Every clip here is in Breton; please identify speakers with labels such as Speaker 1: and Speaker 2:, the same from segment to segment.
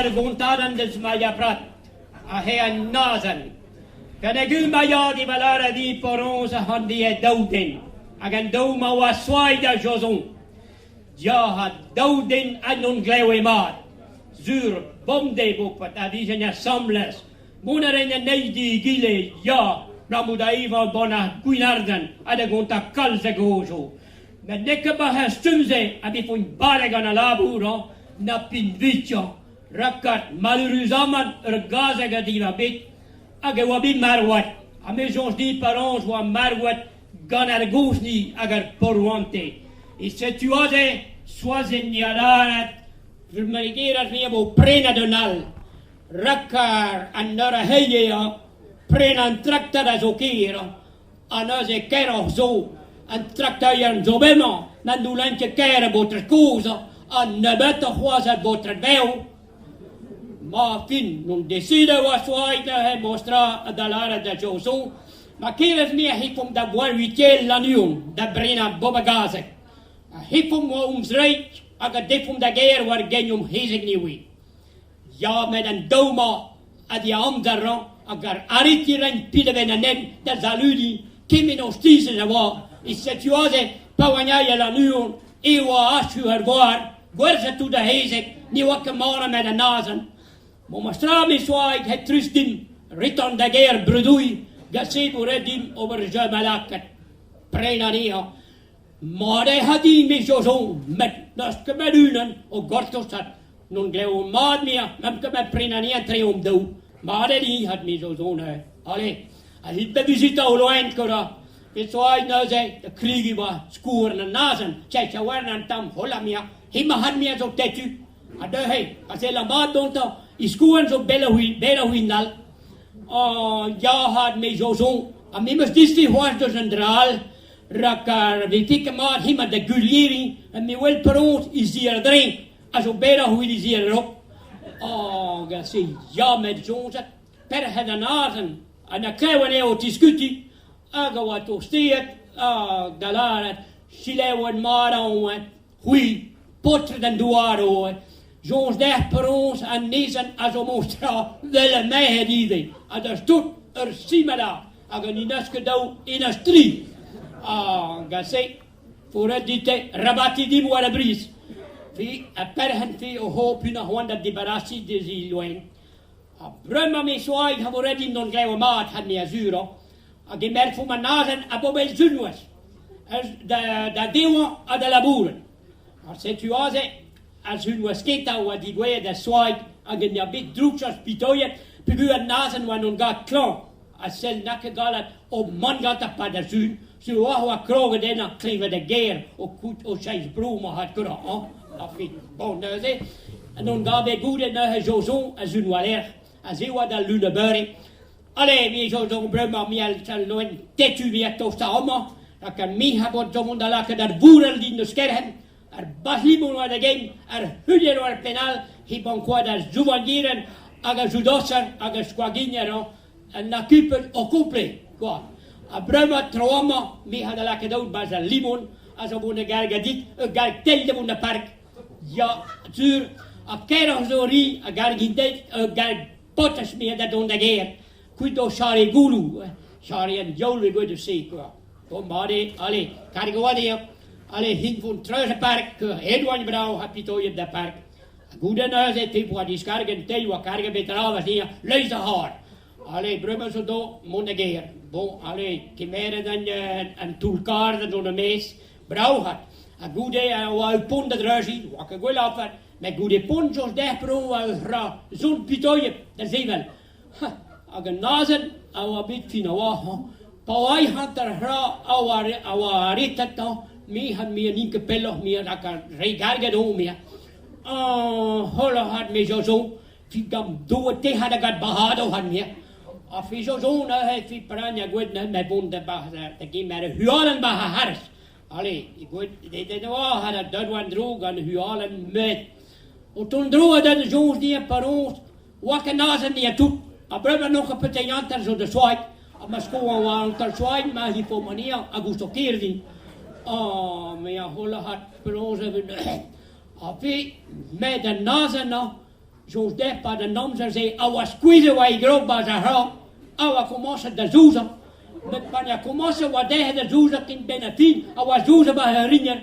Speaker 1: Ur gontadenn deus Maia Prat, aze an azen. Peogwir ma ya diwar lâret din penaos ec'h anvie daou den, hag an daou-mañ oa soailh da Jozon. Ya, ha daou den ha n'on glev mat. Sur, bemdez boped a vijen asambles. Mont a raent an eil di egile, ya, abalamour da evañ bannac'h gwin-ardant ha da gontañ kalz a gaozoù. Met n'eo ket war ar stumm-se a vefont bare gant al labour, hañ, na pinvikañ. Rakar maleüruzamant ur gazeg a diva bet hag e oa bet marvat. Ha me soñj din penaos oa marvat gant ar gozhni hag ar porwante. E setu aze Soazig Niadaret, ur me a vo prenet un all. Rakar an eur a c'helle prenañ an traktor a zo ker. Ha neuze keroc'h zo, an traktourien zo bremañ n'en doulent ket ker ar baotred kozh ha nebeutoc'h c'hoazh ar baotred vev. Ma fin, n'on desidet oa soaet neuze mostra da lâret da Jozo ma kerez me a c'hefomp da Bois-Huitiel Lannuon da brenañ bob a gazeg. A c'hefomp oa hom zreid hag a defomp da gêr war gein hom c'hezeg newe. Ya, met an daou-mañ a di amzer 'rañ hag ar aretiñ 'raint pil-a-benn an hent da saludiñ kement ostizez a oa. E setu aze pa oan aet a Lannuon e oa achu ar goar, gwerzhet tout ar c'hezeg, ne oa ket mann nemet an azen. Memes tra me soaig hep trist dimp, retorn da gêr Bredouilh, gant se vo ret dimp ober jeu ma lakaat prenañ anezhañ. Mat eo ha din, me Jojo, met n'eus ket bet unan o gortozat. N'on glev mat mia, n'am ket bet prenañ anezhañ tre omp daou. Mat eo din, hat me Jojo neuze. Ale, ha hit da vizitañ ho loen, kora. Bet soailh neuze, da krigiñ war skourn an azen, cheñch a oan an tamm holla mia, hemañ hat mia zo têtu. Ha neuze, pa sellan mat dontañ, e skouarn zo belloc'h belloc'h all. Oh, ya, hat me Jojo, ha me 'meus disti c'hoazh deus un dra all. Rak ar vefe ket mat hemañ da gulieriñ ha me wel penaos he ziardreñv a zo berroc'h evit he ziaraok. Oh, gant-se ya met soñjat, perc'henn an azen ha na klev anezho o tiskutiñ hag a oa tosteet ha da lâret selaouet mat aon c'hwi, paotred an douaroù, soñj deoc'h penaos an ezen a zo monstra 'vel ar merc'hed ivez ha da tout ur simada hag an eus ket daou eus tri. Ha gant-se vo ret dit rabatiñ dimp war ar briz. Fi ha perc'henn fi o hop unan c'hoant da debarasiñ deus he loen. Ha bremañ me soaig a vo ret din dont glev mat ha me asurañ a gemerfomp an azen a bobl sunwez da, da dewañ ha da labourat. Ha setu aze ar sunwez kentañ oa digouezhet da soaig hag en doa bet droukchas pitoiet peogwir an azen oa en gad klañv ha sell n'a ket gallet o mann gantañ 'pad ar sun sur oa oa kroget ennañ klevet a gêr o kout o seizh bro ma had kurañ hañ Afi bon neuze en on gave goude neuze Joson a sun war-lerc'h aze oa d'al lun a beure Ale, me zo zo bremañ me al loen tetu me a tosta amañ rak ar me a bot zo mont da lakaat ar vourell din eus kerc'henn ar bazhlimon war da gein ar c'hulier war ar penn all he bankoad ar zouvandirenn hag ar joudoser hag ar skoagigner an akupet o complet quoi ha bremañ tro amañ me a da lakaat out 'barzh al limon a zo vont da gargañ dit ur garg tell da vont da park ya sur ha kaeroc'h zo ri a gargin dit ur garg Paotr me da dont da gêr, kuit o chare gouloù, chare an diaoul eo eus se quoi. Bon, mat eo, allez, kargo anezhañ, allez, hint vont treuz ar park, edouagn brav ha pitoiet da park. Ha goude neuze, te poa diskarget te oa karget betravas dezhañ, leizh ar c'harr. Allez, bremañ zo do mont da gêr. Bon, allez, kemeret an, an toull-karr da dont e-maez, brav 'vat. Ha goude a oa ur pont da dreuziñ, oa ket gwell afer. Met goude pont Jorj Derpro a ra zon pitoiet da sevel. Hag an azen a oa bet fin a-walc'h. Pa oa hanter c'hra a oa a oa aretet hañ, me ha me n'in ket pelloc'h me rak ar re garget on me. Holl a me zo fi gant doue tec'hat da gad baradoz ha me. Ha fi zo zo neuze fi pragn a gwed neuze me vont da da gemer hualenn ba ar c'harz. Ale, e oa ha da deut war-dro gant hualenn met o tont dro a denn soñj din penaos oa ket azen nia tout. Ha bremañ n'on ket petein hanter zo da soaig ha ma sko a oa hanter soaig ma hipomania hag ouzh o kerdin. Oh, me a c'holl a c'had penaos e vin ha pe met an azen-mañ. Soñj dezhañ 'pad an amzer-se a oa skuizh war e grog 'barzh ar c'hraou, a oa komañset da souzañ. Met pa 'oa komañset oa dezhañ da souzañ ken benn ar fin a oa souzañ 'barzh ar rinier.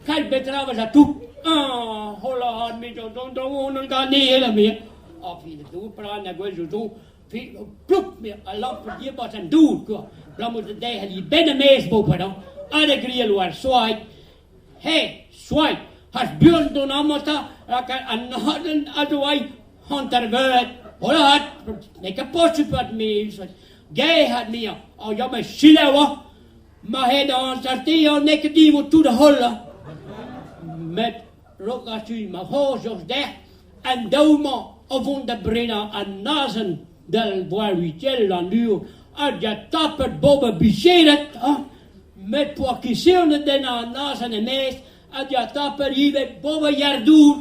Speaker 1: Kalz betravez ha tout. Ah, hola, me zo dont da vont ganez, me. Ha fin dour, petra na gwell zo zo. Ploup, me a lamp diabarzh an dour, quoi. Abalamour da derc'hel e benn e-maez, boped, hañ. Ha da grial war soaig. He, soaig, hast buan dont amañ 'ta, rak an aden a zo aet hanter-veuet. Hola, n'eo ket posupl me, gaehat me, ha ya me selaou, hañ. Ma hed an sarteañ n'eo ket divo tout holl, hañ. Met rok a su ma c'hozh eus dec'h, an daou-mañ o vont da brenañ an azen del boa-witell an ur hag a tapet bob a bichered, hañ. Met p'oa ket sevenet den an azen e-maez hag a tapet ivez bob a yar-dour.